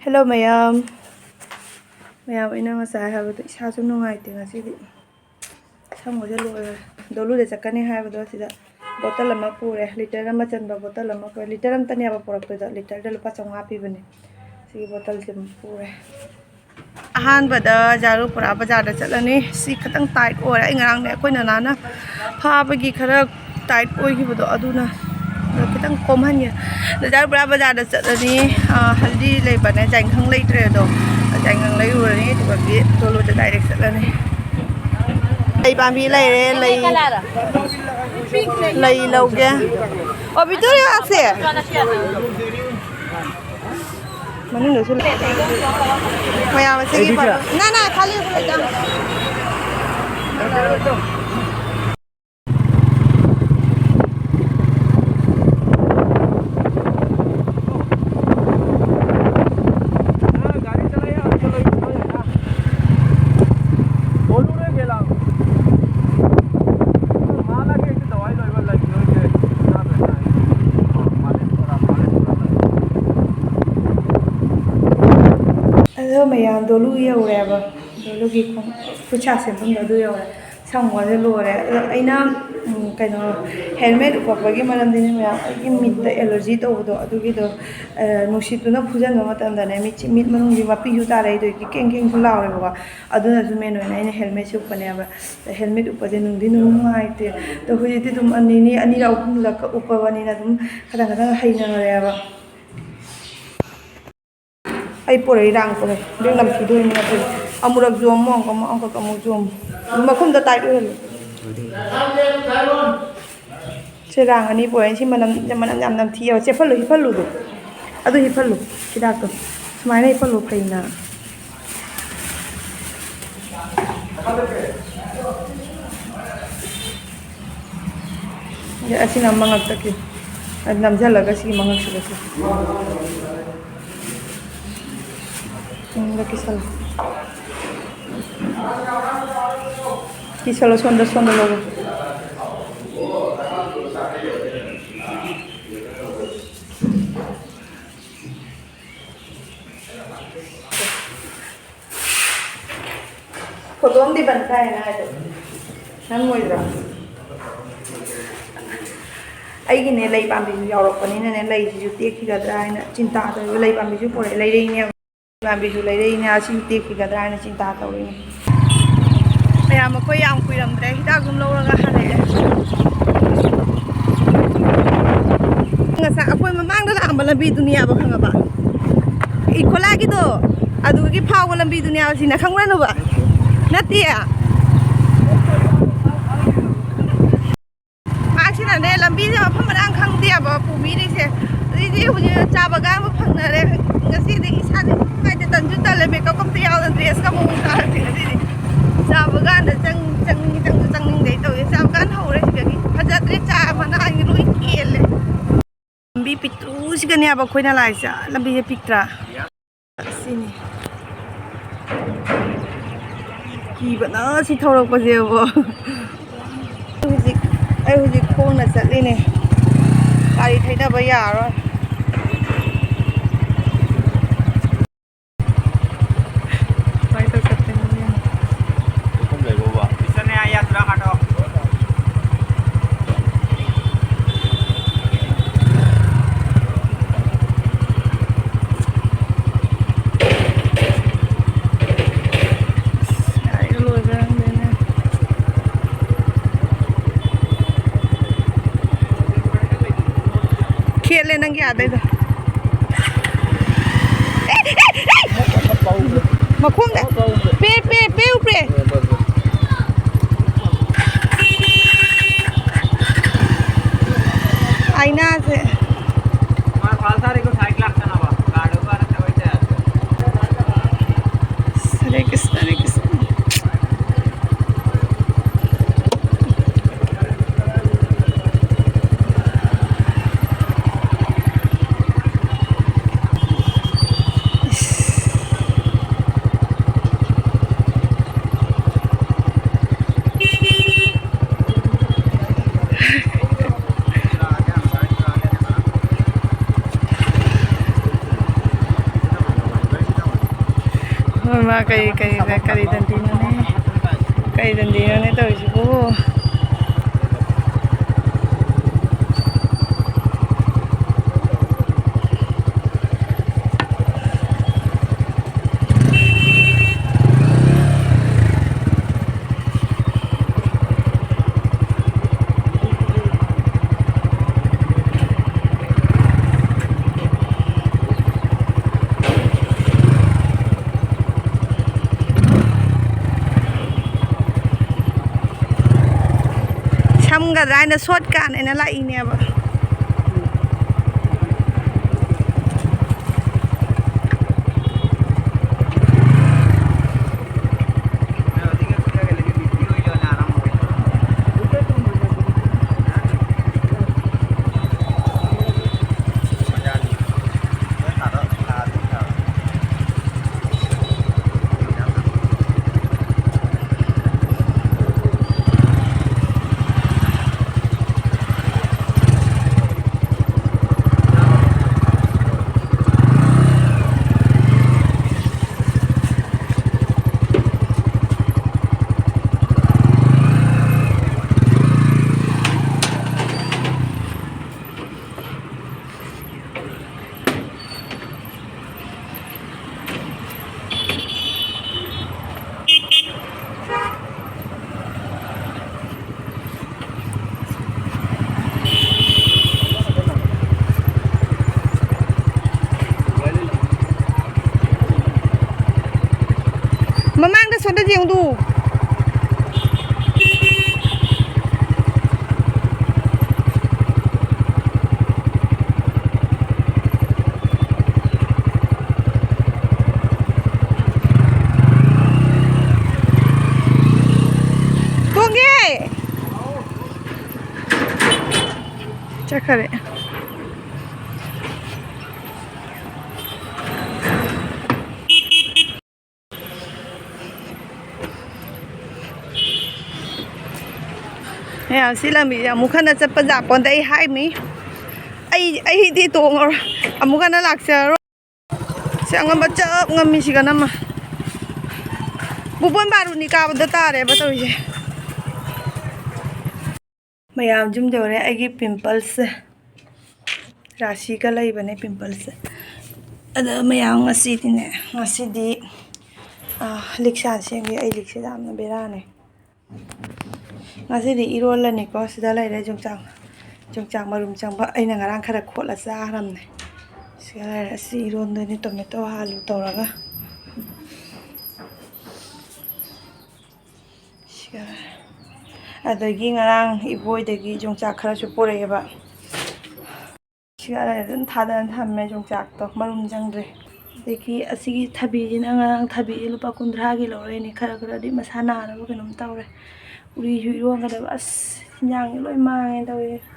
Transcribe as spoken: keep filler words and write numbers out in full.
Hello ꯃꯌꯥꯝ꯫ ꯃꯌꯥꯝ, ꯑꯩꯅ ꯉꯁꯥꯏ ꯍꯥꯏꯕꯗꯣ, ꯏꯁꯥꯁꯨ ꯅꯨꯡꯉꯥꯏꯇꯦ ꯉꯁꯤꯗꯤ꯫ ꯁꯝꯒꯁꯦ ꯂꯣꯏꯔꯦ꯫ ꯗꯣꯂꯨꯗ ꯆꯠꯀꯅꯤ ꯍꯥꯏꯕꯗꯣ ꯁꯤꯗ ꯕꯣꯇꯜ ꯑꯃ ꯄꯨꯔꯦ, ꯂꯤꯇꯔ ꯑꯃ ꯆꯟꯕ ꯕꯣꯇꯜ ꯑꯃ ꯄꯨꯔꯦ꯫ ꯂꯤꯇꯔ ꯑꯃꯇꯅꯦꯕ ꯄꯨꯔꯛꯇꯣꯏꯗꯣ, ꯂꯤꯇꯔꯗ ꯂꯨꯄꯥ ꯆꯥꯝꯃꯉꯥ ꯄꯤꯕꯅꯦ꯫ ꯁꯤꯒꯤ ꯕꯣꯇꯜꯁꯦ ꯑꯃ ꯄꯨꯔꯦ꯫ ꯑꯍꯥꯟꯕꯗ ꯖꯥꯔꯨꯄꯨꯔꯥ ꯕꯖꯥꯔꯗ ꯆꯠꯂꯅꯤ꯫ ꯁꯤ ꯈꯤꯇꯪ ꯇꯥꯏꯠ ꯑꯣꯏꯔꯦ꯫ ꯑꯩ ꯉꯔꯥꯡꯅꯦ, ꯑꯩꯈꯣꯏ ꯅꯅꯥꯅ ꯐꯥꯕꯒꯤ ꯈꯔ ꯇꯥꯏꯠ ꯑꯣꯏꯈꯤꯕꯗꯣ, ꯑꯗꯨꯅ ꯈꯤꯇꯪ ꯀꯣꯝꯍꯟꯒꯦ꯫ ꯖꯥꯔꯨꯄꯨꯔꯥ ꯕꯖꯥꯔꯗ ꯆꯠꯂꯅꯤ꯫ ꯑꯥ, ꯍꯜꯗꯤ ꯂꯩꯕꯅꯦ, ꯖꯥꯏꯟꯈꯪ ꯂꯩꯇ꯭ꯔꯦ ꯑꯗꯣ, ꯖꯥꯏꯟꯈꯪ ꯂꯩꯔꯨꯔꯅꯤ, ꯑꯗꯨꯒ ꯇꯣꯂꯨꯗ ꯗꯥꯏꯔꯦꯛ ꯆꯠꯂꯅꯤ꯫ ꯂꯩ ꯄꯥꯝꯕꯤ ꯂꯩꯔꯦ, ꯂꯩ, ꯂꯩ ꯂꯧꯒꯦ꯫ ꯑꯣ, ꯕꯤꯇꯣꯔꯤꯌꯥꯁꯦ꯫ ꯃꯅꯨꯡꯗꯁꯨ ꯂꯩ꯫ ꯃꯌꯥꯝ ꯑꯁꯤꯒꯤ ꯑꯩꯗꯤ ꯄꯥ-, ꯀꯌꯥ? ꯅ, ꯅ, ꯈꯥꯂꯤ ꯈꯨꯂꯩ ꯆꯪꯉꯣ꯫ ꯑꯗꯣ ꯃꯌꯥꯝ, ꯗꯣꯂꯨ ꯌꯧꯔꯦꯕ꯫ ꯗꯣꯂꯨꯒꯤ ꯈꯣꯡ-, ꯈꯨꯠꯁꯥ ꯁꯦꯝꯐꯝꯗꯣ ꯑꯗꯨ ꯌꯧꯔꯦ꯫ ꯁꯝꯒꯁꯦ ꯂꯣꯏꯔꯦ꯫ ꯑꯗꯣ ꯑꯩꯅ, ꯎꯝ, ꯀꯩꯅꯣ, ꯍꯦꯜꯃꯦꯠ ꯎꯞꯄꯛꯄꯒꯤ ꯃꯔꯝꯗꯤꯅꯦ ꯃꯌꯥꯝ, ꯑꯩꯒꯤ ꯃꯤꯠꯇ ꯑꯦꯂꯔꯖꯤ ꯇꯧꯕꯗꯣ, ꯑꯗꯨꯒꯤꯗꯣ, ꯑ, ꯅꯨꯡꯁꯤꯠꯇꯨꯅ ꯐꯨꯖꯟꯕ ꯃꯇꯝꯗꯅꯦ, ꯃꯤꯠꯁꯤ, ꯃꯤꯠ ꯃꯅꯨꯡꯒꯤ ꯃꯄꯤꯁꯨ ꯇꯥꯔꯛꯏꯗꯣ, ꯀꯦꯡ ꯀꯦꯡꯁꯨ ꯂꯥꯎꯔꯦꯕꯀꯣ꯫ ꯑꯗꯨꯅꯁꯨ ꯃꯦꯟ ꯑꯣꯏꯅ ꯑꯩꯅ ꯍꯦꯜꯃꯦꯠꯁꯦ ꯎꯞꯄꯅꯦꯕ꯫ ꯍꯦꯜꯃꯦꯠ ꯎꯞꯄꯁꯦ ꯅꯨꯡꯗꯤ ꯅꯨꯡ ꯅꯨꯡꯉꯥꯏꯇꯦ꯫ ꯑꯗꯣ ꯍꯧꯖꯤꯛꯇꯤ ꯑꯗꯨꯝ ꯅꯤꯅꯤ, ꯑꯅꯤꯔꯛ ꯑꯍꯨꯝꯂꯛꯀ ꯎꯞꯄꯕꯅꯤꯅ ꯑꯗꯨꯝ ꯈꯇꯪ ꯈꯇꯪ ꯍꯩꯅꯔꯦꯕ꯫ ꯑꯩ ꯄꯣꯔꯛꯏ, ꯔꯥꯡ ꯄꯣꯔꯛꯏ꯫ ꯕꯦꯛ ꯅꯝꯊꯤꯗꯣꯏꯅꯤ ꯅꯠꯇ꯭ꯔꯗꯤ꯫ ꯑꯃꯨꯔꯛ ꯌꯣꯝꯃꯣ, ꯑꯃꯨꯛ, ꯑꯃꯨꯛꯈꯛ ꯑꯃꯨꯛ ꯌꯣꯝꯃꯣ꯫ ꯃꯈꯨꯝꯗꯣ ꯇꯥꯏꯠ ꯑꯣꯏꯍꯜꯂꯨ꯫ ꯁꯦ, ꯔꯥꯡ ꯑꯅꯤ ꯄꯣꯔꯛꯏ꯫ ꯁꯤ ꯃꯅꯝ, ꯃꯅꯝ ꯌꯥꯝ ꯅꯝꯊꯤꯑꯕ꯫ ꯆꯦꯞꯍꯜꯂꯨ, ꯍꯤꯞꯍꯜꯂꯨꯗꯣ꯫ ꯑꯗꯨ ꯍꯤꯞꯍꯜꯂꯨ, ꯍꯤꯗꯥꯛꯇꯣ꯫ ꯁꯨꯃꯥꯏꯅ ꯍꯤꯞꯍꯜꯂꯨ ꯐꯩꯅ꯫ ꯑꯗꯩ ꯑꯁꯤꯅ ꯃꯉꯛꯇ ꯀꯤ-, ꯅꯝꯁꯤꯜꯂꯒ ꯁꯤꯒꯤ ꯃꯉꯛꯁꯤꯗꯁꯨ꯫ ꯎꯝ, ꯀꯤꯁꯜꯂꯣ꯫ ꯀꯤꯁꯜꯂꯣ, ꯁꯣꯝꯗ, ꯁꯣꯝꯗ ꯂꯧꯔꯣ꯫ ꯐꯣꯇꯣ ꯑꯃꯗꯤ ꯕꯟ ꯇꯥꯏꯌꯦꯅ ꯍꯥꯏꯗꯣ ꯅꯝꯃꯣꯏꯗ꯭ꯔꯣ? ꯑꯩꯒꯤꯅꯦ, ꯂꯩ ꯄꯥꯝꯕꯤꯁꯨ ꯌꯥꯎꯔꯛꯄꯅꯤꯅꯅꯦ, ꯂꯩꯁꯤꯁꯨ ꯇꯦꯛꯈꯤꯒꯗ꯭ꯔꯥ ꯍꯥꯏꯅ ꯆꯤꯟꯇꯥ ꯇꯧꯔꯤꯕ꯫ ꯂꯩ ꯄꯥꯝꯕꯤꯁꯨ ꯄꯨꯔꯛꯑꯦ, ꯂꯩꯔꯛꯏꯅꯦ꯫ ꯄꯥꯝꯕꯤꯁꯨ ꯂꯩꯔꯛꯏꯅꯦ, ꯑꯁꯤꯁꯨ ꯇꯦꯛꯈꯤꯒꯗ꯭ꯔꯥ ꯍꯥꯏꯅ ꯆꯤꯟꯇꯥ ꯇꯧꯔꯤꯅꯦ꯫ ꯃꯌꯥꯝ, ꯑꯩꯈꯣꯏ ꯌꯥꯝ ꯀꯨꯏꯔꯝꯗ꯭ꯔꯦ, ꯍꯤꯗꯥꯛ ꯑꯗꯨꯝ ꯂꯧꯔꯒ ꯍꯜꯂꯛꯑꯦ꯫ ꯉꯁꯥꯏ ꯑꯩꯈꯣꯏ ꯃꯃꯥꯡꯗ ꯂꯥꯛꯑꯝꯕ ꯂꯝꯕꯤꯗꯨꯅꯦꯕ, ꯈꯪꯉꯕ? ꯏꯈꯣꯂꯥꯒꯤꯗꯣ, ꯑꯗꯨꯒꯤ ꯐꯥꯎꯕ ꯂꯝꯕꯤꯗꯨꯅꯦꯕ ꯁꯤꯅ, ꯈꯪꯕ꯭ꯔꯥ ꯅꯨꯕ? ꯅꯠꯇꯦ꯫ ꯃꯥꯁꯤꯅꯅꯦ, ꯂꯝꯕꯤꯁꯦ ꯃꯐꯝ ꯃꯔꯥꯡ ꯈꯪꯗꯦꯕ ꯄꯨꯕꯤꯔꯤꯁꯦ꯫ ꯑꯗꯩꯗꯤ ꯍꯧꯖꯤꯛ ꯆꯥ ꯕꯒꯥꯟꯕꯨ ꯐꯪꯅꯔꯦ꯫ ꯉꯁꯤꯗꯤ ꯏꯁꯥꯁꯦ ꯅꯨꯡꯉꯥꯏꯇꯦ, ꯇꯟꯁꯨ ꯇꯜꯂꯦ, ꯃꯦꯀꯞ ꯑꯝꯇ ꯌꯥꯎꯗꯅ ꯗ꯭ꯔꯦꯁꯀ ꯑꯃꯨꯛ ꯇꯥꯔꯗꯤ꯫ ꯉꯁꯤꯗꯤ ꯆꯥ ꯕꯒꯥꯟꯗ ꯆꯪ-, ꯆꯪꯅꯤꯡ-, ꯆꯪꯁꯨ ꯆꯪꯅꯤꯡꯗꯩ ꯇꯧꯋꯦ꯫ ꯆꯥ ꯕꯒꯥꯟ ꯍꯧꯔꯦ ꯁꯤꯗꯒꯤ꯫ ꯐꯖꯗ꯭ꯔꯦ, ꯆꯥ ꯃꯅꯥꯁꯦ ꯂꯣꯏ ꯀꯦꯜꯂꯦ꯫ ꯂꯝꯕꯤ ꯄꯤꯛꯇ꯭ꯔꯨꯁꯤꯒꯅꯦꯕ ꯑꯩꯈꯣꯏꯅ ꯂꯥꯛꯏꯁꯦ꯫ ꯂꯝꯕꯤꯁꯦ ꯄꯤꯛꯇ꯭ꯔꯥ? ꯁꯤꯅꯤ꯫ ꯀꯤꯕꯅ ꯁꯤ ꯊꯧꯔꯛꯄꯁꯦꯕꯣ꯫ ꯍꯧꯖꯤꯛ, ꯑꯩ ꯍꯧꯖꯤꯛ ꯈꯣꯡꯅ ꯆꯠꯂꯤꯅꯦ꯫ ꯒꯥꯔꯤ ꯊꯩꯅꯕ ꯌꯥꯔꯔꯣꯏ꯫ ꯀꯃꯥꯏꯅ ꯇꯧꯔ ꯆꯠꯇꯣꯏꯅꯣ ꯌꯦꯡꯉꯣ꯫ ꯃꯐꯝ ꯂꯩꯕ꯭ꯔꯣꯕ? ꯏꯆꯟꯅꯦ, ꯌꯥꯇ꯭ꯔꯥ ꯀꯥꯇꯣ꯫ ꯈꯦꯠꯂꯦ ꯅꯪꯒꯤ ꯑꯥꯗꯩꯗꯣ꯫ ꯃꯈꯣꯡꯗ꯫ ꯄꯦ, ꯄꯦ, ꯄꯦ, ꯎ, ꯄꯦ꯫ ꯑꯥꯏꯅꯥꯁꯦ꯫ ꯍꯔꯦ ꯀ꯭ꯔꯤꯁꯅ, ꯍꯔꯦ ꯀ꯭ꯔꯤꯁꯅ꯫ ꯍꯣꯏ, ꯃꯥ ꯀꯔꯤ, ꯀꯔꯤ, ꯀꯔꯤ ꯗꯟꯗꯤꯅꯣꯅꯦ? ꯀꯩ ꯗꯟꯗꯤꯅꯣꯅꯦ ꯇꯧꯔꯤꯁꯤꯕꯨ? ꯁꯝꯒꯗ꯭ꯔꯥ ꯍꯥꯏꯅ ꯁꯣꯠ ꯀꯥꯟ ꯑꯩꯅ ꯂꯥꯛꯏꯅꯦꯕ꯫ ꯃꯃꯥꯡꯗ ꯁꯣꯝꯗ ꯌꯦꯡꯗꯨ꯫ ꯇꯣꯡꯉꯦ꯫ ꯆꯠꯈꯔꯦ꯫ ꯃꯌꯥꯝ ꯁꯤ ꯂꯝꯕꯤꯁꯦ ꯑꯃꯨꯛ ꯍꯟꯅ ꯆꯠꯄ ꯌꯥꯄꯣꯟꯗꯦ, ꯑꯩ ꯍꯥꯏꯃꯤ꯫ ꯑꯩ, ꯑꯩꯗꯤ ꯇꯣꯡꯉꯔꯣꯏ, ꯑꯃꯨꯛ ꯍꯟꯅ ꯂꯥꯛꯆꯔꯔꯣꯏ꯫ ꯁꯤ ꯑꯉꯝꯕ ꯆꯞ ꯉꯝꯃꯤ ꯁꯤꯒ ꯅꯝꯃ꯫ ꯄꯨꯕꯣꯟ ꯕꯥꯔꯨꯅꯤ ꯀꯥꯕꯗ ꯇꯥꯔꯦꯕ ꯇꯧꯔꯤꯁꯦ꯫ ꯃꯌꯥꯝ ꯌꯨꯝ ꯌꯧꯔꯦ꯫ ꯑꯩꯒꯤ ꯄꯤꯝꯄꯜꯁꯁꯦ ꯔꯥꯁꯤꯒ ꯂꯩꯕꯅꯦ, ꯄꯤꯝꯄꯜꯁꯁꯦ꯫ ꯑꯗ ꯃꯌꯥꯝ ꯉꯁꯤꯗꯤꯅꯦ, ꯉꯁꯤꯗꯤ ꯂꯤꯛꯁꯥ ꯁꯦꯝꯒꯦ꯫ ꯑꯩ ꯂꯤꯛꯁꯦ ꯌꯥꯝꯅ ꯕꯦꯔꯥꯅꯦ꯫ ꯉꯁꯤꯗꯤ ꯏꯔꯣꯜꯂꯅꯤꯀꯣ꯫ ꯁꯤꯗ ꯂꯩꯔꯦ ꯌꯣꯡꯆꯥꯛ, ꯌꯣꯡꯆꯥꯛ ꯃꯔꯨꯝ ꯆꯪꯕ꯫ ꯑꯩꯅ ꯉꯔꯥꯡ ꯈꯔ ꯈꯣꯠꯂ ꯆꯥꯈ꯭ꯔꯕꯅꯦ꯫ ꯁꯤꯗ ꯂꯩꯔꯦ꯫ ꯑꯁꯤ ꯏꯔꯣꯟꯗꯣꯏꯅꯤ, ꯇꯣꯃꯦꯇꯣ ꯑꯥꯂꯨ ꯇꯧꯔꯒ꯫ ꯁꯤꯒ, ꯑꯗꯒꯤ ꯉꯔꯥꯡ ꯏꯕꯣꯏꯗꯒꯤ ꯌꯣꯡꯆꯥꯛ ꯈꯔꯁꯨ ꯄꯨꯔꯛꯑꯦꯕ꯫ ꯁꯤꯒ ꯑꯗꯨꯝ ꯊꯥꯗꯅ ꯊꯝꯃꯦ ꯌꯣꯡꯆꯥꯛꯇꯣ, ꯃꯔꯨꯝ ꯆꯪꯗ꯭ꯔꯦ꯫ ꯑꯗꯒꯤ ꯑꯁꯤꯒꯤ ꯊꯕꯤꯁꯤꯅ, ꯉꯔꯥꯡ ꯊꯕꯤꯁꯦ ꯂꯨꯄꯥ ꯀꯨꯟꯊ꯭ꯔꯥꯒꯤ ꯂꯧꯔꯛꯏꯅꯦ꯫ ꯈꯔ ꯈꯔꯗꯤ ꯃꯁꯥ ꯅꯥꯔꯕ ꯀꯩꯅꯣꯝ ꯇꯧꯔꯦ꯫ ꯎꯔꯤꯁꯨ ꯏꯔꯣꯟꯒꯗꯕ꯫ ꯑꯁ, ꯍꯤꯟꯖꯥꯡꯁꯦ ꯂꯣꯏ ꯃꯥꯡꯉꯦ ꯇꯧꯔꯤꯁꯦ꯫